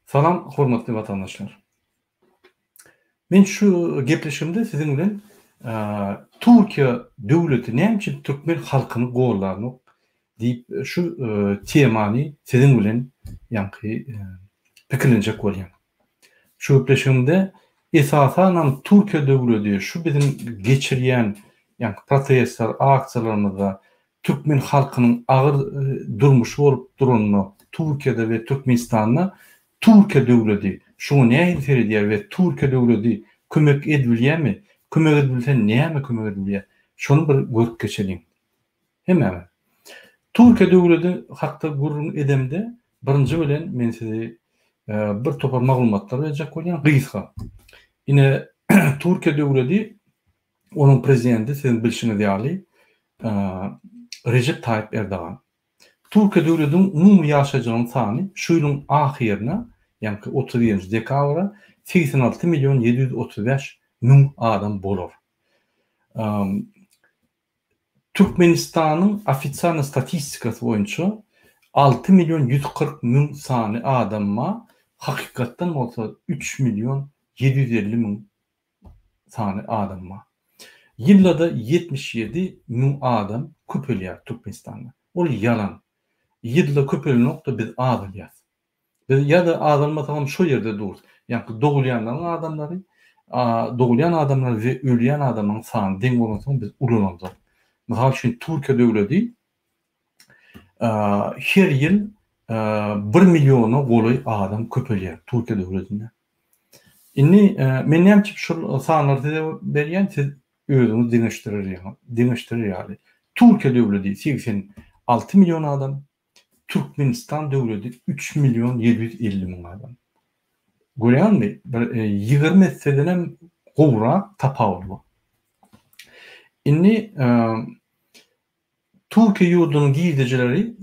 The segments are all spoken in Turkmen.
Salam hormatly watandaşlar. Men şu gepleşigimde siziň bilen Türkiýe döwleti näme üçin türkmen halkyny gollanok diýip şu temany siziň bilen ýaňky pikirlenjek bolýan. Şu gepleşigimde esasanam Türkiýe döwleti şu biziň geçirýän ýaňky protestler, aksiýalarymyzda Türkmen halkynyň agyr durmuşy bolup duranda Türkiýede we Türkmenistanda Türkiýe döwledi şuňa nähili seredýär we Türkiýe döwledi kömek edbilýämi, kömek edbilse näme kömek edbilýär şony bir görüp geçeliň. Hemmämiz. Türkiýe döwledi hakda gürrüň edemde birinji bilen men sizi bir topar maglumatlar berjek bolýan gysga. Ine Türkiýe döwledi Onuň prezidenti siziň bilşiňiz ýaly Rejep Taýyp Erdogan. Türkiýe döwletiniň umumy ýaşaýjylarynyň sany şu ýylyň ahyryna, ýaňky 31-nji dekabra 86 million 735 müň adam bolar. Türkmenistanyň ofitsialnyý statistikasy boýunça 6 million 140 müň sany adam bar, hakykatdan bolsa 3 million 750 müň sany adam bar. Ýylda-da 77 müň adam köpelýär Türkmenistanda. Ol ýalan. Ýylda köpelenok-da biz azalýas. Biz ýa-da azalmasagam şo ýerde durus. Ýaňky dogulýanlaryň adamlary, dogulýan adamlar we ölýän adamlaryň sany deň bolansoň biz ulalanzok. Mysal üçin Türkiýe döwledi her ýyl bir milliona golaý adam köpelýär Türkiýe döwletinde. Indi men näme üçin şol sanlary size berýän, siz özüňiz deňeşdirer deňeşdirer ýaly. Türkiýe döwledi 86 million adam, Türkmenistan döwledi 3 million 750 müň adam. Görýäňmi, bir 20 essedenem gowrak tapawut bar. Indi Türkiýe ýurdunyň girdejileri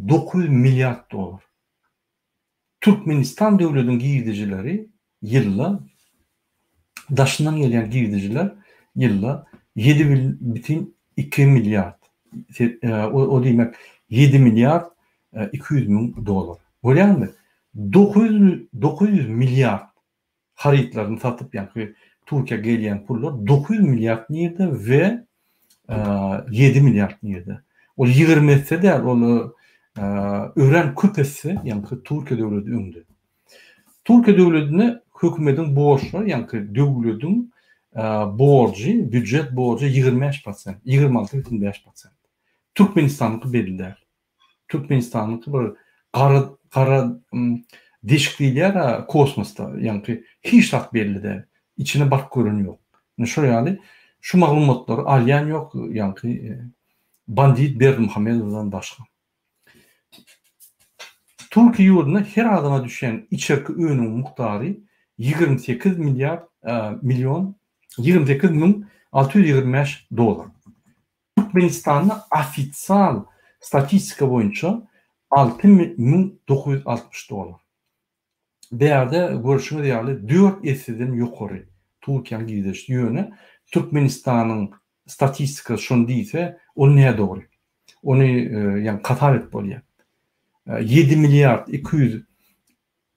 900 milliard dollar. Türkmenistan döwlediň girdejileri ýylda daşyndan gelýän girdejiler ýylda 7,2 milliard o diýmek 7 milliard 200 müň dollar. Görýäňmi? 900 900 milliard harytlaryny satyp ýaňky Türkiýä gelýän pullar 900 milliard nirde we 7 milliard nirde. Ol 20 esse däl, ol örän köp esse ýaňky Türkiýe döwleti öňde. Türkiýe döwletine hökümetiň borçlary ýaňky döwletiň borjy, býujet borjy 25 prosent, 26,5 prosent. Türkmenistanyňky belli däl. Türkmenistanyňky bir gara gara deşik diýilýär-ä kosmosda, ýaňky hiç zat belli däl. Içine baryp gören ýok. Ine şol ýaly şu maglumatlary alýan ýok, ýaňky bandit Berdimuhamedowdan başga. Türkiýe ýurdunda her adama düşýän içerki önümiň mukdary 28 milliard million 28 müň 625 dollar. Türkmenistanda ofisial statistika boýunça 6960 dollar. Bärde görşüňiz ýaly dört esseden ýokary Türkiýäniň girdejisi. Ýöne Türkmenistanyň statistikasy şony diýse, ol nädogry. Ony ýagny hasap edip bolýar. 7 milliard 200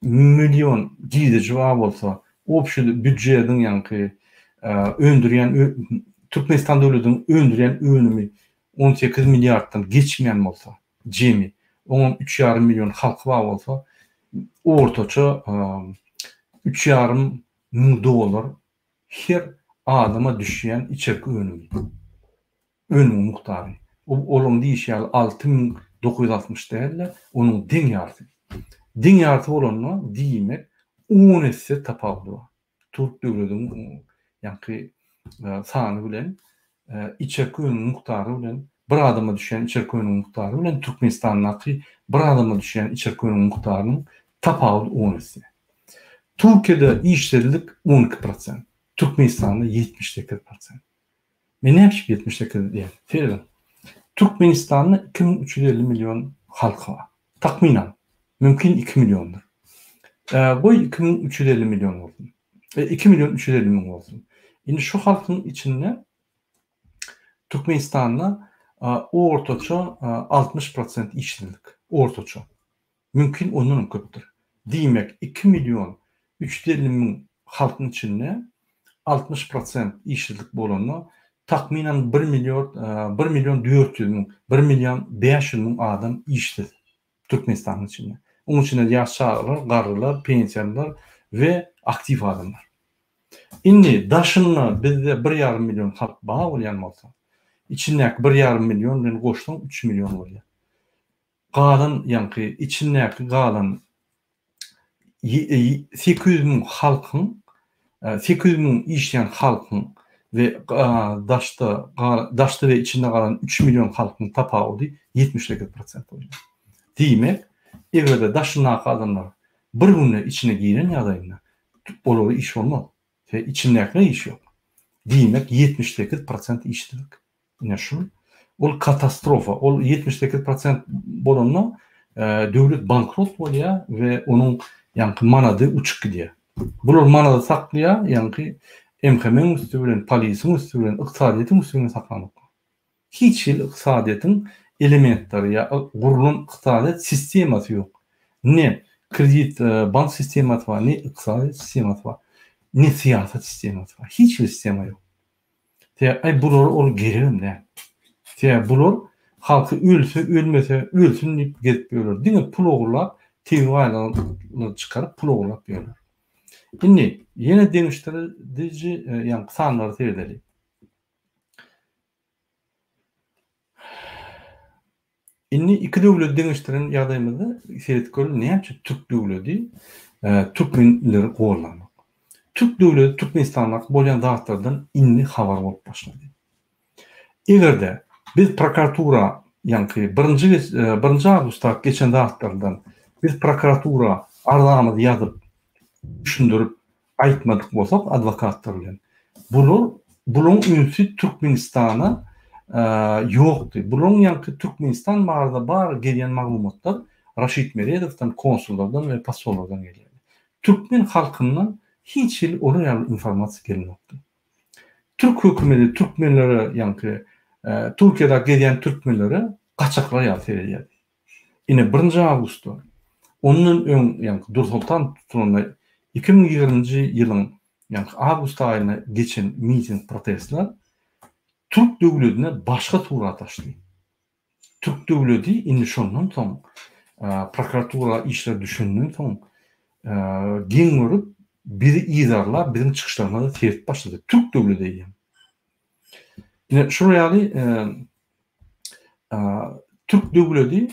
million girdeji bar bolsa, obşi býudjediň ýaňky öndürýän Türkmenistan döwletiniň öndürýän önümi 18 milliarddan geçmeýän bolsa, jemi, oňam üç ýarym million halky bar bolsa, ortaça üç ýarym müň dollar her adama düşýän içerki önümi. Önümiň mukdary. Olaryň diýşi ýaly 6960 däl-de, onuň deň ýarysy. Deň ýarysy bolanda, diýmek, on esse tapawudy bar. Türk döwletiniň ýaňky sany bilen, içerki önümiň mukdary bilen, bir adama düşýän içerki önümiň mukdary bilen Türkmenistandaky bir adama düşýän içerki önümiň mukdarynyň tapawudy on esse. Türkiýede işsizlik 12 prosent, Türkmenistanda 78 prosent. Men näme üçin 78 diýýän? Sebäbi Türkmenistanda 2350 million halk bar. Takmynan. Mümkin 2 milliondyr. Goý 2350 million bolsun. 2 million 350 müň bolsun. Indi şu halkyň içinde Türkmenistanda ortaça 60% işsizlik. Ortaça. Mümkin ondan hem köpdür. Diýmek, 2 million 350 müň halkyň içinde 60 prosent işsizlik bolanda, takmynan bir milliard, bir million 400 müň, bir million 500 müň adam işsiz Türkmenistanyň içinde. Onuň içinde ýaş çagalar, garrylar, pensiýalylar we aktiw adamlar. Indi daşynda bizde bir ýarym million halk bar bolýan bolsa, içindäki bir ýarym million bilen goşsaň üç million bolýar. Galan ýaňky içindäki galan 800 müň halkyň 800 müň işleýän halkyň we daşda daşda we içinde galan 3 million halkyň tapawudy 78 prosent bolýar. Diýmek, eger-de daşyndaky adamlar bir günde içine giren ýagdaýynda olara iş bolmaz. Sebäbi içindäkilere iş ýok. Diýmek, 78 prosent işsizlik. Ine şu. Ol katastrofa. Ol 78 prosent bolanda döwlet bankrot bolýar we onuň ýaňky manady uçup gidýär. Bular manady saklaýar, ýaňky MHM-iň üsti bilen, polisiň üsti bilen, ykdysadyýetiň üsti bilen saklanoklar. Hiç hili ykdysadyýetiň elementleri ýa gurlan ykdysadyýet sistemasy ýok. Ne kredit bank sistemasy bar, ne ykdysadyýet sistemasy bar, ne syýasat sistemasy bar. Hiç hili sistema ýok. Sebäbi aý bulara ol geregem däl. Sebäbi bular halky ölse ölmese ölsün diýip gezip ýörler. Diňe pul ogurlap, tebigy baýlyklary çykaryp pul ogurlap ýörler. Indi ýene deňeşdiriji ýaňky sanlara seredeli. Indi iki döwleti deňeşdiren ýagdaýymyzda seredip göreli näme üçin türk döwleti türkmenleri gollanok. Türk döwleti Türkmenistandaky bolýan zatlardan indi habar bolup başlady. Eger-de biz prokuratura ýaňky birinji birinji awgustdaky geçen zatlardan biz prokuratura arzamyzy ýazyp düşündirip aýtmadyk bolsak adwokatlar bilen bular bulaň ünsi Türkmenistana ýokdy. Bulaň ýaňky Türkmenistan barada bar gelýän maglumatlar Raşid Meredowdan, konsullardan we posollardan gelýärdi. Türkmen halkyndan hiç hili olar ýaly informasiýa gelenokdy. Türk hökümeti türkmenlere ýaňky Türkiýede gezýän türkmenlere gaçaklar ýaly seredýärdi. Ine, birinji awgustda, ondan öň, ýaňky Dursoltan tutulanda 2020-nji ýylyň ýaňky awgust aýynda geçen miting protestler türk döwledine başga surat açdy. Türk döwledi indi şondan soň prokuratura işler düşenden soň geň görüp bizi yzarlap biziň çykyşlarymyza seredip başlady. Türk döwledi eýýäm. Ine şular ýaly Türk döwledi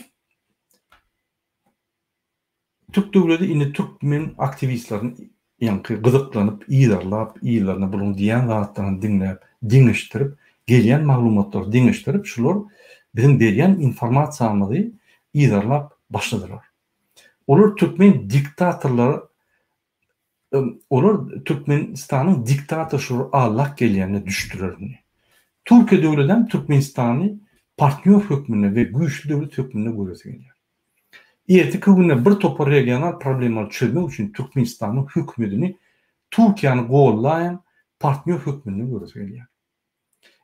Türk döwledi indi türkmen aktiwistlerini ýaňky gyzyklanyp yzarlap yzlaryna buluň diýýän zatlaryny diňläp deňeşdirip gelýän maglumatlary deňeşdirip şular biziň berýän informasiýamyzy yzarlap başladylar. Olar türkmen diktatorlary Olar Türkmenistanyň diktator şular allak gelýänine düşdüler indi. Türkiýe döwledem Türkmenistany partnýor hökmünde we güýçli döwlet hökmünde göresi gelýär. Erteki günde bir topar regional problemalary çözmek üçin Türkmenistanyň hökümedini Türkiýäni gollaýan partnýor hökmünde göresi gelýär.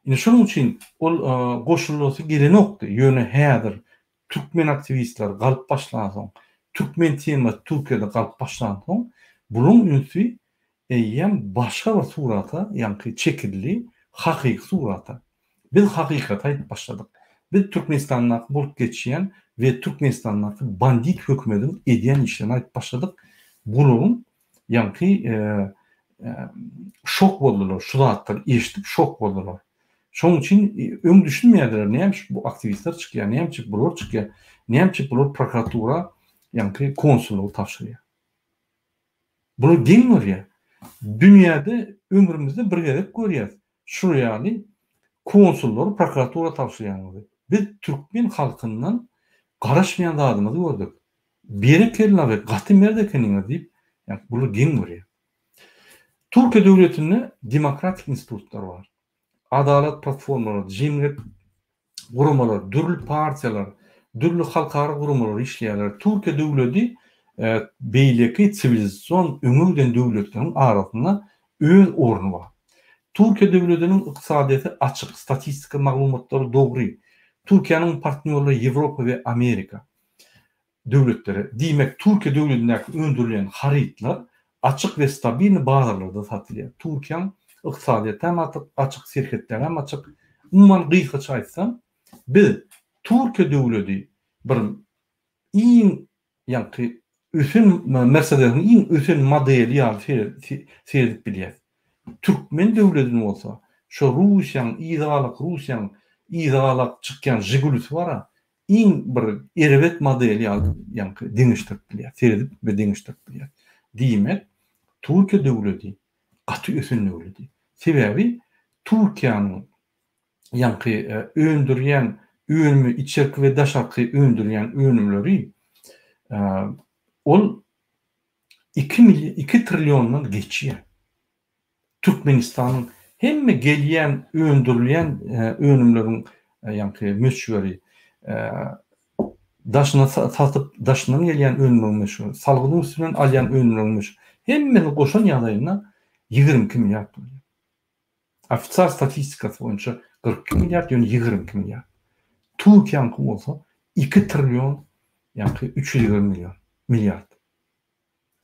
Indi şonuň üçin ol goşulasy gelenokdy. Ýöne häzir türkmen aktiwistleri galyp başlansoň, türkmen temasy Türkiýede galyp başlansoň, bulaň ünsi eýýäm başga bir surata, ýaňky çekildi, hakyky surata. Biz hakykaty aýdyp başladyk. Biz Türkmenistandaky bolup geçýän we Türkmenistandaky bandit hökümediň edýän işlerini aýdyp başladyk. Bularyň Ýaňky şok boldular, şu zatlary eşidip şok boldular. Şonuň üçin öň düşünmeýärdiler, näme üçin bu aktiwistler çykýar, näme üçin bular çykýar, näme üçin bular prokuratura ýaňky konsullygy tabşyrýar. Bular geň görýär. Dünýäde ömrümizde bir gezek görýäs şular ýaly konsullary prokuratura tabşyrýanyňyzy. Biz türkmen halkyndan garaşmaýan zadymyzy gördük. Berekella we gaty mert ekeniňiz diýip, ýa bular geň görýär. Türkiýe döwletinde demokratik institutlar bar. Adalat platformalary, jemgyýet guramalary, dürli partiýalar, dürli halkara guramalar işleýärler. Türkiýe döwleti beýleki siwilizasion öňe giden döwletleriň arasynda öz orny bar. Türkiýe döwletiniň ykdysadyýeti açyk, statistika maglumatlary dogry. Türkiýäniň partnýorlary Ýewropa we Amerika. döwletlere, diýmek Türkiýe döwletindäki öndürilýän harytlar açyk we stabilny bazarlarda satylýar. Türkiýäň ykdysadyýeti hem açyk, serhetleri hem açyk. Umuman gysgaça aýtsam, biz Türkiýe döwledi bir iň ýaňky ösen Mersedesiň iň ösen modeli ýaly seredip bilýäs. Türkmen döwledini bolsa şo Russiýaň yzagalak Russiýaň yzagalak çykýan Žigulisi bara iň bir erbet modeli ýaly ýaňky deňeşdirip bilýäs, seredip we deňeşdirip bilýäs. Diýmek, Türkiýe döwledi gaty ösen döwledi. Sebäbi Türkiýäniň ýaňky öndürýän önümi içerki we daşarky öndürýän önümleri ol 2 2 trilliondan geçýär. Türkmenistanyň hemme gelýän öndürilýän önümleriň ýaňky möçberi daşyna satyp daşyndan gelýän önümleriň möçberi salgydyň üstünden alýan önümleriň möçberi hemmesini goşan ýagdaýynda 22 milliard bolýar. Ofisial statistikasy boýunça 42 milliard, ýöne 22 milliard. Türkiýäňki bolsa 2 trillion, ýaňky 320 million, milliard.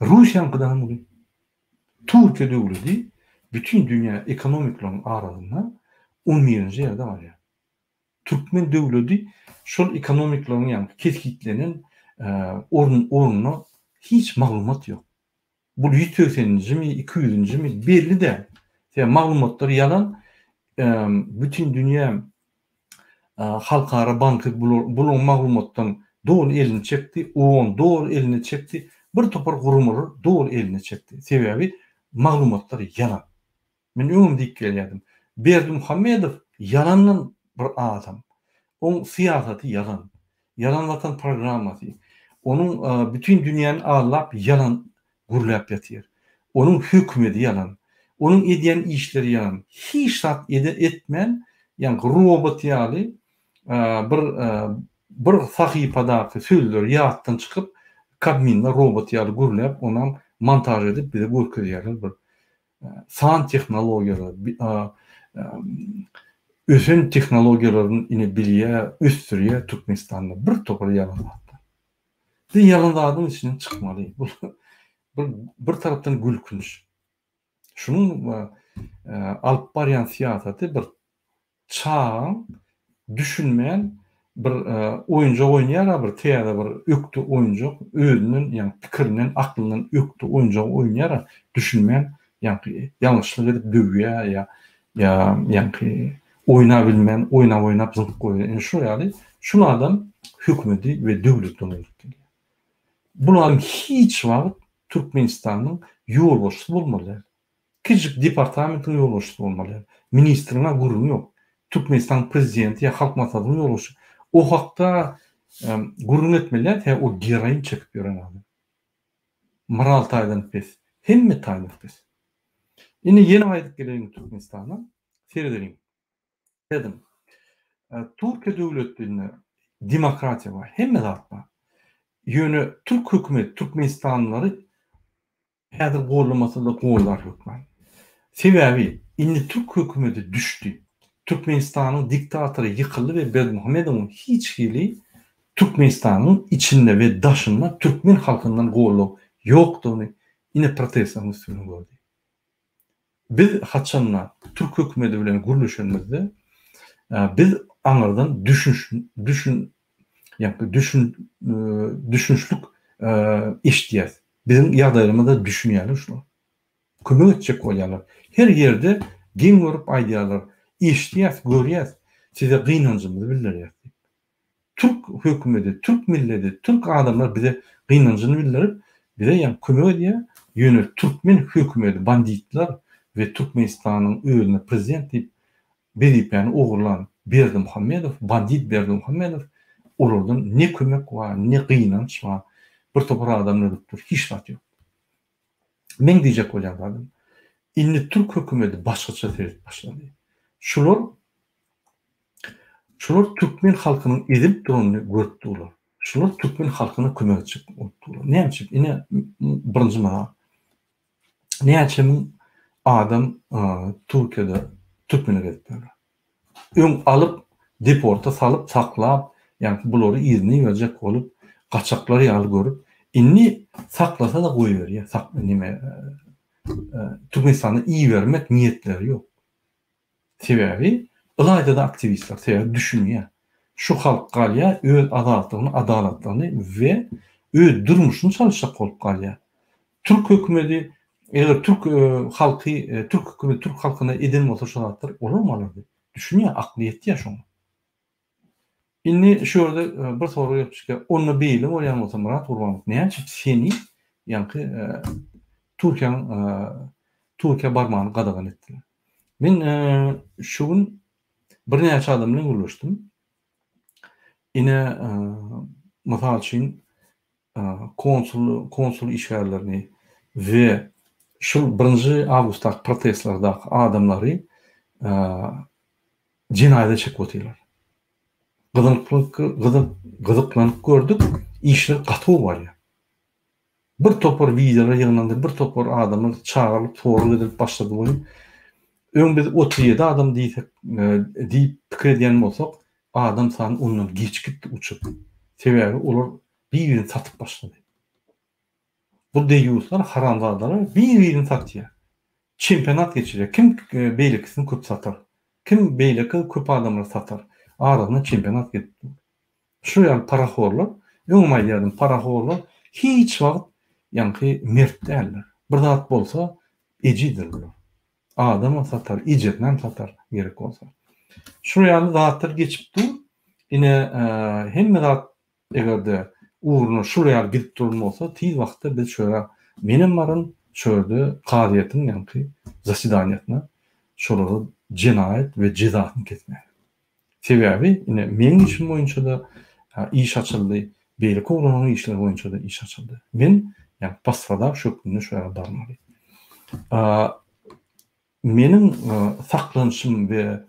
Russiýaňkydan hem uly. Türkiýe döwleti bütin dünýä ekonomiklaryň arasynda on birinji ýerde barýar. Türkmen döwleti şol ekonomiklaryň ýaňky kesgitlenen orun ornuna hiç maglumat ýok. Bul 180-njimi, 200-njimi belli däl. Sebäbi maglumatlar ýalan. Bütin dünýä Halkara banky bularyň maglumatdan doly elini çekdi, OON doly elini çekdi, bir topar guramalar doly elini çekdi. Sebäbi maglumatlar ýalan. Men öňem diýip gelýärdim. Berdimuhamedow ýalandan bir adam. Oň syýasaty ýalan. Ýalan watan programmasy. Onuň bütin dünýäni aldap ýalan gürläp ýatyr. Onuň hökümedi ýalan. Onuň edýän işleri ýalan. Hiç zat ede etmän, ýaňky robot ýaly bir bir sahypadaky sözleri ýatdan çykyp, Kabminde robot ýaly gürläp, onam montaž edip bize görkezýärler bir san tehnologiýalar, ösen tehnologiýalaryny ine bilýär, ösdürýär Türkmenistanda bir topar ýalan zatlar. Biz ýalan zadyň içinden çykmaly. Bu bu bir tarapdan gülkünç. Şunuň alyp barýan syýasaty bir çagaň düşünmän bir oýunjak oýnaýar-a bir täze bir ökde oýunjak özünden ýagny pikirinden aklyndan ökde oýunjagy oýnaýar-a düşünmän ýaňky ýalňyşlyk edip döwýär ýa ýa ýaňky oýnabilmän oýnap oýnap zyňyp goýýar ine şul ýaly şul adam hökümeti we döwleti dolandyryp gelýär. Bul adam hiç wagt Türkmenistanyň ýolbaşçysy bolmaly däl. Kiçijik departamentiň ýolbaşçysy bolmaly däl. Ministriň-ä gürrüňi ýok. Türkmenistanyň prezidenti ýa Halk Maslahatynyň ýolbaşçysy. O hakda gürrüň etmeli däl, sebäbi ol geroin çekip ýören adam. Moral taýdan pes. Hemme taýdan pes. Indi ýene gaýdyp geleýin Türkmenistana. Seredeliň. Serediň. Türkiýe döwletinde demokratiýa bar, hemme zat bar. Ýöne türk hökümeti türkmenistanlylary Häzir gollamasa-da gollar hökman. Sebäbi indi türk hökümeti düşdi. Türkmenistanyň diktatory ýykyldy we Berdimuhamedowyň hiç hili Türkmenistanyň içinde we daşynda türkmen halkyndan goldaw ýokdugyny ine protestleriň üsti bilen gördi. Biz haçanda türk hökümeti bilen gürleşenimizde biz aňyrdan düşünş düşün ýa düşün düşünişlik eşidýäs. Biziň ýagdaýlarymyza düşünýärler şular. Kömek etjek bolýarlar. Her ýerde geň görüp aýdýarlar, eşidýäs, görýäs, size gynanjymyzy bildirýäs diýip. Türk hökümedi, türk milledi, türk adamlar bize gynanjyny bildirip, bize ýa kömek edýär, ýöne türkmen hökümedi, banditler we Türkmenistanyň özüne prezident diýip wezipäni ogurlan Berdimuhamedow, bandit Berdimuhamedow olardan ne kömek bar, ne gynanç bar, bir topar adam ölüpdir, hiç zat ýok. Meň diýjek bolýan zadym, indi türk hökümedi başgaça seredip başlady. Şular şular türkmen halkynyň ezilip duranyny görüp durlar. Şular türkmen halkyna kömek etjek bolup durlar. Näme üçin? Ine birinji mysal. Näçe müň adam Türkiýede türkmene gezip ýörler. Öň alyp deporta salyp saklap ýaňky bulary yzyna iberjek bolup. Gaçaklar ýaly görüp, indi saklasa-da goýberýär, sak neme Türkmenistana ibermek niýetleri ýok. Sebäbi ylaýta-da aktiwistler, sebäbi düşünýär. Şu halk galýar öz azatlygyny, adalatlygyny we öz durmuşyny çalyşjak bolup galýar. Türk hökümedi eger türk halky, türk hökümeti türk halkyna eden bolsa şu zatlar olam alardy. Düşünýär, akly ýetýär şoňa. Indi şu ýerde bir sorag gelip çykýar. Onda beýle bolýan bolsa Myrat Gurbanow näme üçin seni ýaňky Türkiýäň Türkiýä barmagyny gadagan etdiler? Men şu gün birnäçe adam bilen gürleşdim. Ine mysal üçin konsul konsul işgärlerini we şul birinji awgustdaky protestlerdaky adamlary jenaýata çekip otyrlar. Gyzyklanyp gördük, işler gaty gowy barýar. Bir topar wideolar ýygnandy, bir topar adamlar çagyrylyp sorag edilip başlady welin, öň biz 37 adam diýsek, diýip pikir edýän bolsak, adam sany ondan geç gitdi uçup. Sebäbi olar bir-birini satyp başlady. Bu deýýuslar, haramzadalar bir-birini satýar. Çempionat geçirýär. Kim beýlekisini köp satar? Kim beýleki köp adamlary satar? Arasynda çempionat gidip dur. Şu ýaly parahorlar, öňem aýdýardym, parahorlar hiç wagt ýaňky mert däldir. Bir zat bolsa ejizdir bular. Adamam satar, ejesinem satar gerek bolsa. Şu ýaly zatlar geçip dur. Ine hemme zat Eger-de ugruna şul ýaly gidip duran bolsa, tiz wagtda biz şu ýere, menem baryn, şu ýerde kazyýetiň ýaňky zasedaniýasyna şolara jenaýat we jezasyny kesmäge. Sebäbi, ine, meň işim boýunça-da iş açyldy, beýleki oglanlaryň işleri boýunça-da iş açyldy. Men, ýagny, postradawşy hökmünde şu ýere barmaly. Meniň saklanyşym we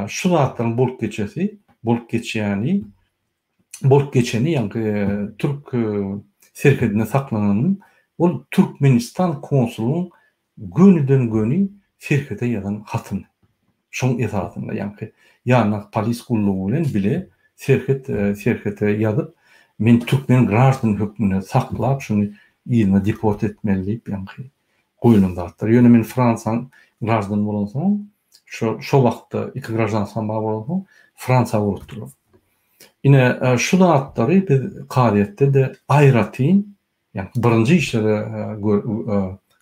şu zatlaryň bolup geçesi, bolup geçýäni, bolup geçeni, ýaňky türk serhedinde saklananym, ol Türkmenistan konsulynyň gönüden-göni serhede ýazan hatyny. Şoň esasynda, ýaňky ýanyndaky polis gullugy bilen bile serhet serhete ýazyp, men türkmen graždany hökmünde saklap, şuny yzyna deport etmeli diýip, ýaňky goýlan zatlar. Ýöne men Fransiýanyň graždany bolansoň, şo şo wagtda iki graždanstwam bar bolansoň, Fransiýa ugratdylar. Ine, şu zatlary biz kazyýetde-de aýratyn, ýagny birinji işlere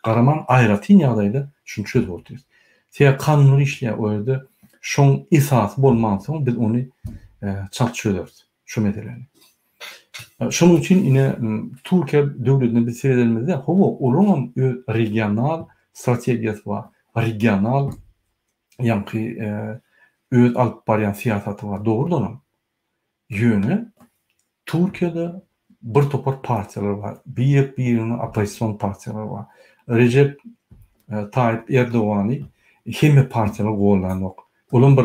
garaman aýratyn ýagdaýda şuny çözüp otyrys. Sebäbi kanunlar işleýär, o ýerde şoň esasy bolmansoň biz ony çalt çözeris. Şu meseläni. Şonuň üçin ine Türkiýe döwletine biz seredenimizde, hawa, olaryňam öz regional strategiýasy bar, regional ýaňky öz alyp barýan syýasaty bar, dogrudanam. Ýöne Türkiýede bir topar partiýalar bar, birek-birine oppozision partiýalar bar. Rejep Taýyp Erdogany hemme partiýalar gollanok. Olam bir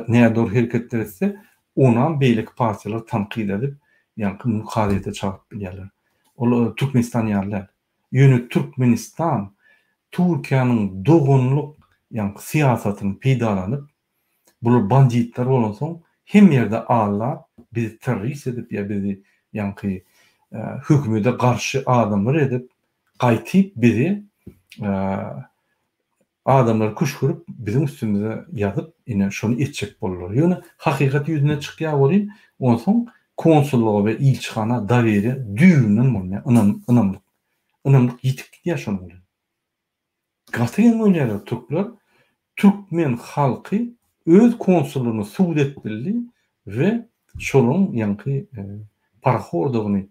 nädogry hereketler etse, Onam beýleki partiýalar tankyt edip, ýaňky muny kazyýete çagyryp bilýärler. Ol Türkmenistan ýaly däl. Ýöne Türkmenistan Türkiýäniň doganlyk ýaňky syýasatyny peýdalanyp, bular banditler bolansoň hemme ýerde aldap, bizi terrorist edip ýa bizi ýaňky hökümede garşy adamlar edip, gaýtyp bizi Adamlary küşgürip biziň üstümize ýazyp ine şony etjek boldular. Ýöne hakykat ýüzüne çykýar welin onsoň konsullyga we ilçihana doweriýa düýbünden bolmaýar ynam ynamlyk ynamlyk ýitip gidýär şonuň bilen. Gaty geň bolýarlar türkler türkmen halky öz konsullygyny sud etdildi we şolaryň ýaňky parahordygyny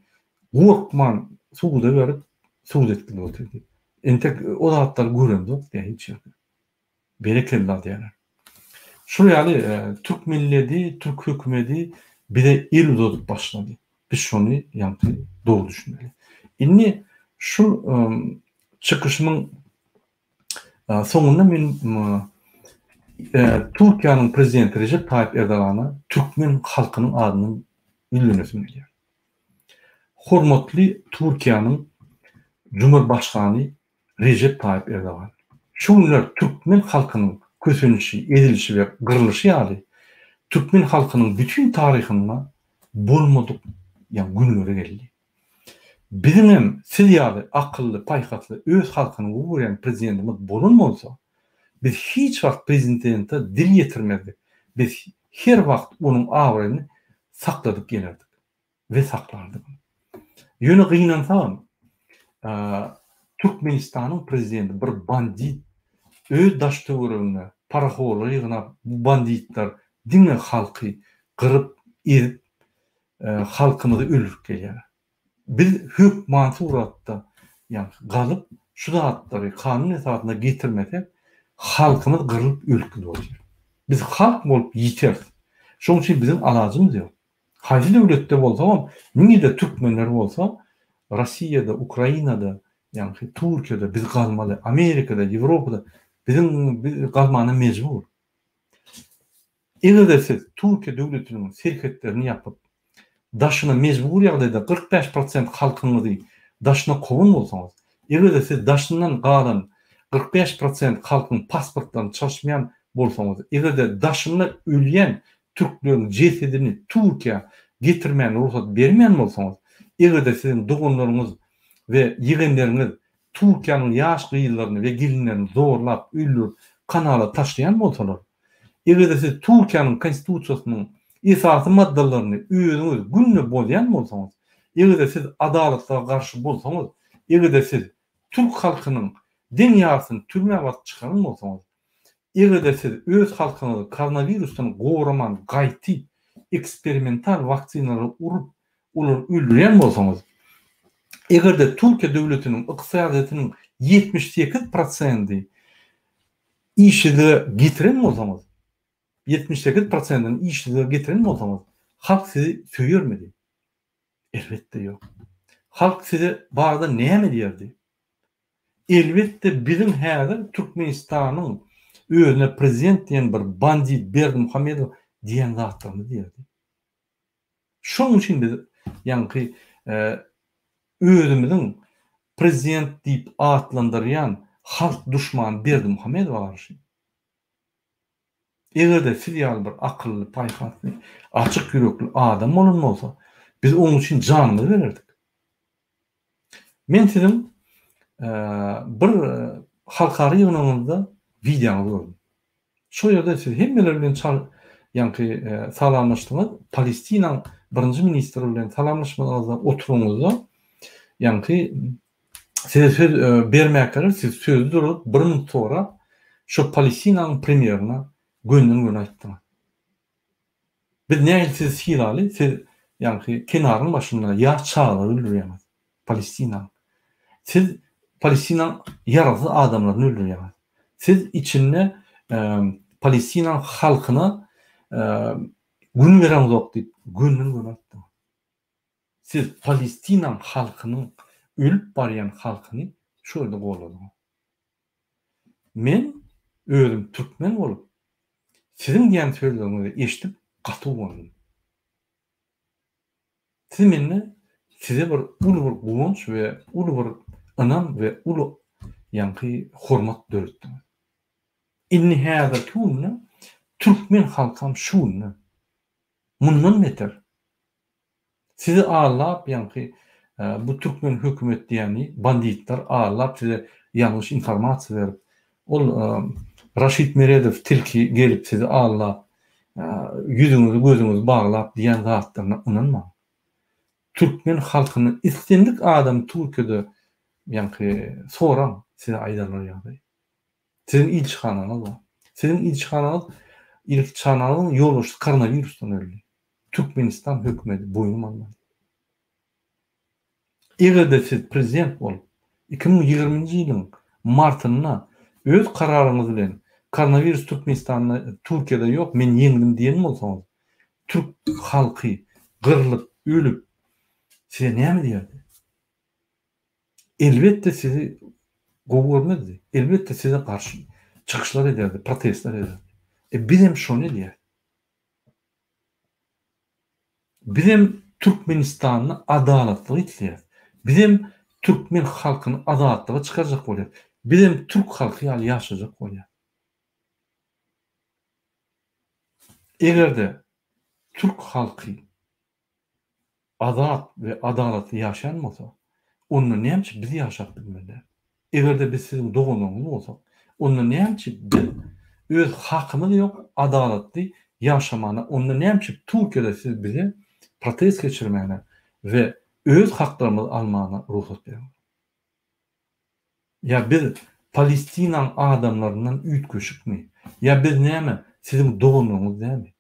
gorkman suda berip sud etdildi otyrdy. Entek o zatlary göremzok diýýär hiç ýerde. Berekella diýýärler. Şul ýaly türk milledi, türk hökümedi bize el uzadyp başlady. Biz şony ýaňky dogry düşünmeli. Indi şul çykyşymyň soňunda men Türkiýäniň prezidenti Rejep Taýyp Erdogana türkmen halkynyň adyndan ýüzlenesim gelýär. Hormatly Türkiýäniň Cumhurbaşgany Rejep Taýyp Erdogan! Şu günler türkmen halkynyň kösenişi, ezilişi we gyrlyşy ýaly türkmen halkynyň bütin taryhynda bolmadyk ýa günleri geldi. Biziňem siz ýaly akylly, paýhasly, öz halkyny gowy görýän prezidentimiz bolan bolsa, biz hiç wagt prezidente dil ýetirmezdik. Biz her wagt onuň abraýyny sakladyp gelerdik we saklardyk. Ýöne gynansagam, Türkmenistanyň prezidenti bir bandit, öz daş-töweregine parahorlary ýygnap, bu banditler diňe halky gyryp, ezip, halkymyzy öldürip gelýärler. Biz hökman suratda ýagny galyp şu zatlary kanun esasynda getirmesek halkymyz gyrlyp ölüp gidip otyr. Biz halk bolup ýiteris. Şoň üçin biziň alajymyz ýok. Haýsy döwletde bolsagam nirde türkmenler bolsa Rossiýada, Ukrainada, ýagny Türkiýede biz galmaly, Amerikada, Ýewropada biziň biz galmana mejbur. Eger-de siz Türkiýe döwletiniň serhetlerini ýapyp, daşyna mejbury ýagdaýda 45 prosent halkyňyzy daşyna kowan bolsaňyz, eger-de siz daşyndan galan 45 prosent halkyň pasportlaryny çalyşmaýan bolsaňyz, eger-de daşynda ölýän türkleriň jesedini Türkiýä getirmäne rugsat bermeýän bolsaňyz, eger-de siziň doganlaryňyz we ýegenleriňiz Türkiýäniň ýaş gyzlaryny we gelinlerini zorlap, öldürip, kanala taşlaýan bolsalar, Eger-de siz Türkiýäniň Konstitusiýasynyň esasy maddalaryny özüňiz günde bozýan bolsaňyz, eger-de siz adalatlyga garşy bolsaňyz, eger-de siz türk halkynyň deň ýarysyny türmä basyp çykaran bolsaňyz, eger-de siz öz halkyňyzy koronawirusdan goraman gaýty eksperimental waksinalary urup olary öldürýän bolsaňyz, eger-de Türkiýe döwletiniň ykdysadyýetiniň 78 prosendi işsizlige getiren bolsaňyz, 78 prosentini işsizlige getiren bolsaňyz, halk sizi söýermidi? Elbetde ýok. Halk size barada näme diýerdi? Elbetde biziň häzir Türkmenistanyň özüne prezident diýen bir bandit Berdimuhamedow diýen zatlarymyzy diýerdi. Şonuň üçin biz ýaňky özümiziň prezident diýip atlandyrýan halk duşmany Berdimuhamedowa garşy. Eger-de siz ýaly bir akylly, paýhasly, açyk ýürekli adam bolan bolsa, biz onuň üçin janymyzy bererdik. Men siziň bir halkara ýygnagyňyzda wideoňyzy gördüm. Şol ýerde siz hemmeler bilen çal ýaňky salamlaşdyňyz, Palestinaň birinji ministri bilen salamlaşmagyňyzda oturyňyzda ýaňky size söz bermäkäler siz sözi durup bir minut sorap şo Palestinaň premýerine gönden-göni aýtdyňyz. Biz nähili sizi sylaly, siz ýaňky kenaryň başynda ýaş çagalary öldürýäňiz, Palestinaň. Siz Palestinaň ýaragsyz adamlaryny öldürýäňiz. Siz içinde Palestinaň halkyna gün bereňzok diýip gönden-göni aýtdyňyz. Siz Palestinaň halkynyň ölüp barýan halkyny şu ýerde golladyňyz. Men özüm türkmen bolup, siziň diýen sözleriňizi eşidip gaty guwandym. Siz mende size bir uly bir guwanç we uly bir ynam we uly ýaňky hormat döretdiňiz. Indi häzirki günde türkmen halkam şu günde mundan beter Sizi aldap ýaňky bu türkmen hökümet diýeni banditler aldap size ýalňyş informasiýa berip ol Raşid Meredow tilki gelip sizi aldap ýüzüňizi gözüňizi baglap diýen zatlaryna ynanmaň. Türkmen halkyny islendik adam Türkiýede ýaňky soraň size aýdarlar ýagdaýy. Siziň ilçihanaňyz bar. Siziň ilçihanaňyz ilçihanaňyzyň ýolbaşçysy koronawirusdan öldi. Türkmenistan hökümeti boýnum almady. Eger-de siz prezident bolup, 2020-nji ýylyň martynda öz kararyňyz bilen koronawirus Türkmenistanda, Türkiýede ýok, men ýeňdim diýen bolsaňyz, türk halky gyrlyp, ölüp, size näme diýerdi? Elbetde sizi gowy görmezdi. Elbetde size garşy çykyşlar ederdi, protestler ederdi. E bizem şony edýäs. Bizem Türkmenistanda adalatlygy isleýäs. Bizem türkmen halkyny azatlyga çykarjak bolýas. Bizem türk halky ýaly ýaşajak bolýas. Eger-de türk halky. azat we adalatly ýaşaýan bolsa, onda näme üçin biz ýaşap bilmeli däl? Eger-de biz siziň doganlaryňyz bolsak, onda näme üçin biz öz hakymyz ýok adalatly ýaşamana, onda näme üçin Türkiýede siz bize protest geçirmäne we öz haklarymyzy almana rugsat berýäňiz? Ýa biz Palestinaň adamlaryndan üýtgeşikmi? Ýa biz näme siziň doganlaryňyz dälmi?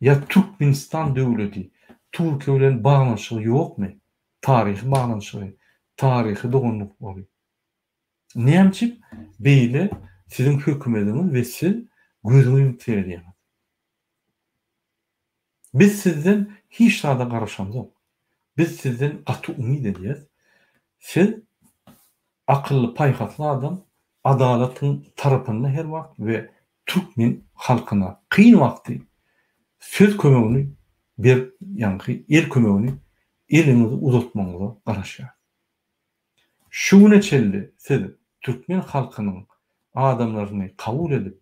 Ýa Türkmenistan döwleti Türkiýe bilen baglanyşygy ýokmy? Taryhy baglanyşygy, taryhy doganlyklary. Näme üçin beýle siziň hökümediňiz we siz gözüňi ýumup seredýäňiz? Biz sizden hiç zada garaşamzok. Biz sizden gaty umyt edýäs. Siz akylly paýhasly adam, adalatyň tarapynda her wagt we türkmen halkyna kyn wagty söz kömegini berip ýaňky el kömegini eliňizi uzatmagyňyza garaşýarys. Şu güne çenli siz türkmen halkynyň adamlaryny kabul edip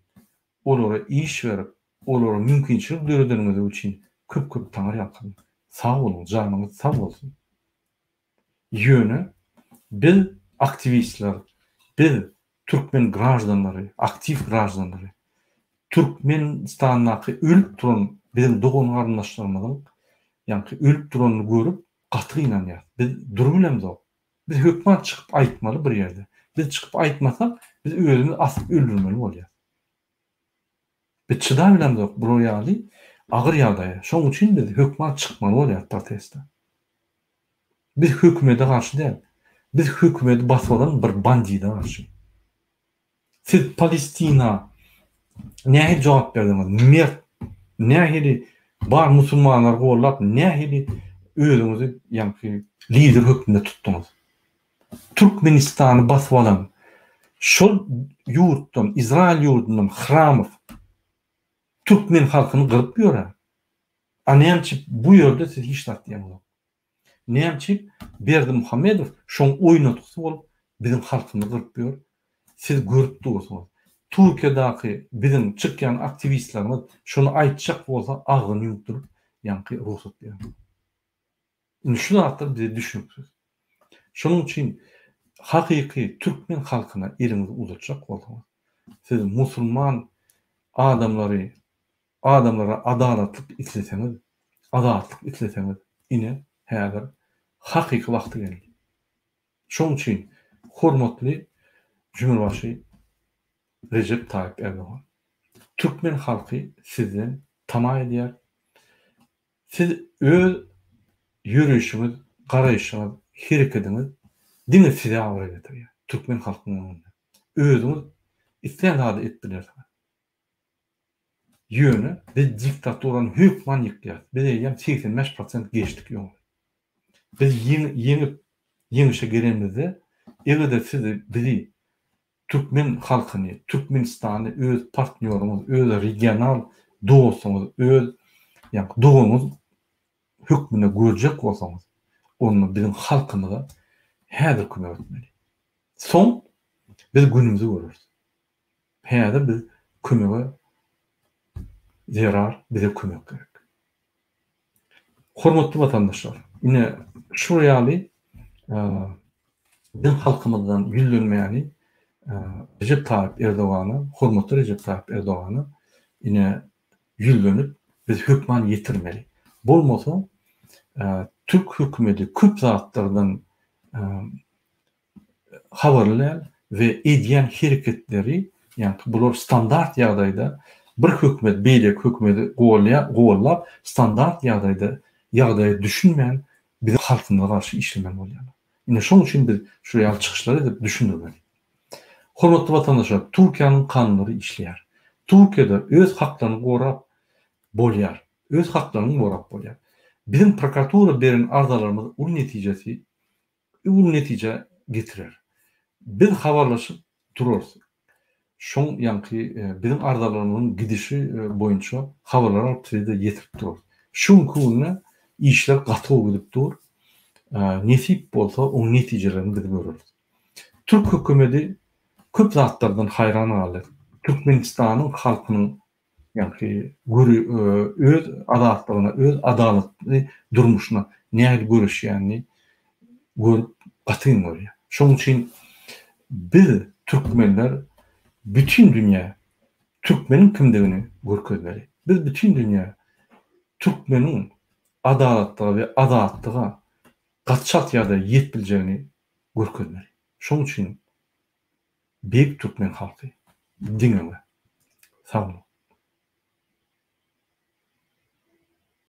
olara iş berip olara mümkinçilik döredeniňiz üçin köp köp taňyrýalkasyn. Sag boluň janyňyz sag bolsun. Ýöne biz aktiwistler, biz türkmen graždanlary, aktiw graždanlary Türkmenistandaky ölüp duran biziň dogan-garyndaşlarymyzyň ýaňky ölüp duranyny görüp gaty gynanýarys. Biz durubilemzok. Biz hökman çykyp aýtmaly bir ýerde. Biz çykyp aýtmasak, biz özümizi asyp öldürmeli bolýarys. Biz çydabilemzok bular ýaly agyr ýagdaýa. Şonuň üçin biz hökman çykmaly bolýarys proteste. Biz hökümede garşy däl. Biz hökümedi basyp alan bir bandide garşy. Siz Palestina nähili jogap berdiňiz? Mert nähili bar musulmanlary gollap nähili özüňizi ýaňky lider hökmünde tutduňyz? Türkmenistany basyp alan şol ýurtdan Izrail ýurdundan Hramow türkmen halkyny gyryp ýör-ä. A näme üçin bu ýerde siz hiç zat diýeňzok? Näme üçin Berdimuhamedow şoň oýnatgysy bolup biziň halkymyzy gyryp ýör? Siz görüp dursuňyz. Türkiýedaky biziň çykýan aktiwistlerimiz şony aýtjak bolsa agzyny ýumup durup ýaňky rugsat bermez. Indi şu zatlar bize düşnüksiz. Şonuň üçin hakyky türkmen halkyna eliňizi uzatjak bolsaňyz, siz musulman adamlary adamlara adalatlyk isleseňiz, azatlyk isleseňiz, ine, häzir hakyky wagty geldi. Şonuň üçin hormatly Jümürbaşy Rejep Taýyp Erdogan, türkmen halky sizden tama edýär. Siz öz ýöreýşiňiz, garaýşyňyz, herekediňiz diňe size abraý getirýär, türkmen halkynyň öňünde. Özüňiz islän zady edip bilersiňiz. Ýöne biz diktaturany hökman ýykýarys. Biz eýýäm 85 prosent geçdik ýoly. Biz ýeňip, ýeňişe gelenimizde, eger-de siz bizi, türkmen halkyny, Türkmenistany öz partnýoryňyz, öz regional dostuňyz, öz ýa doganyňyz hökmünde görjek bolsaňyz, onda biziň halkymyza häzir kömek etmeli. Soň biz günümizi göreris. Häzir biz kömege zerar, bize kömek gerek. Hormatly watandaşlar, ine şu ýaly biziň halkymyzdan ýüzlenmäni Rejep Taýyp Erdogana, hormatly Rejep Taýyp Erdogana ine ýüzlenip biz hökman ýetirmeli. Bolmasa türk hökümeti köp zatlardan habarly däl we edýän hereketleri, ýagny bular standart ýagdaýda bir hökümet beýleki hökümeti golýar, gollap standart ýagdaýda ýagdaýa düşünmän biziň halkymyza garşy işlemeli bolýarlar. Ine şonuň üçin biz şu ýaly çykyşlar edip düşündirmeli. Hormatly watandaşlar, Türkiýäniň kanunlary işleýär. Türkiýede öz haklaryny gorap bolýar. Öz haklaryňy gorap bolýar. Biziň prokuratura beren arzalarymyz uly netijesi uly netijä getirer. Biz habarlaşyp durarys. Şoň ýaňky biziň arzalarymyzyň gidişi boýunça habarlar alyp size-de ýetirip durarys. Şu günki günde işler gaty gowy gidip dur. Nesip bolsa oň netijelerini biz göreris. Türk hökümedi köp zatlardan haýran galdy. Türkmenistanyň halkynyň. Ýagny göri öz azatlygyna, öz adalatly durmuşyna nähili göreşýänini görüp gaty geň görýär. Şonuň üçin biz türkmenler bütin dünýä türkmeniň kimdigini görkezmeli. Biz bütin dünýä türkmeniň adalatlyga we azatlyga gaty çalt ýagdaýda ýetip biljegini görkezmeli. Şonuň üçin beýik türkmen halky diňe we sag boluň.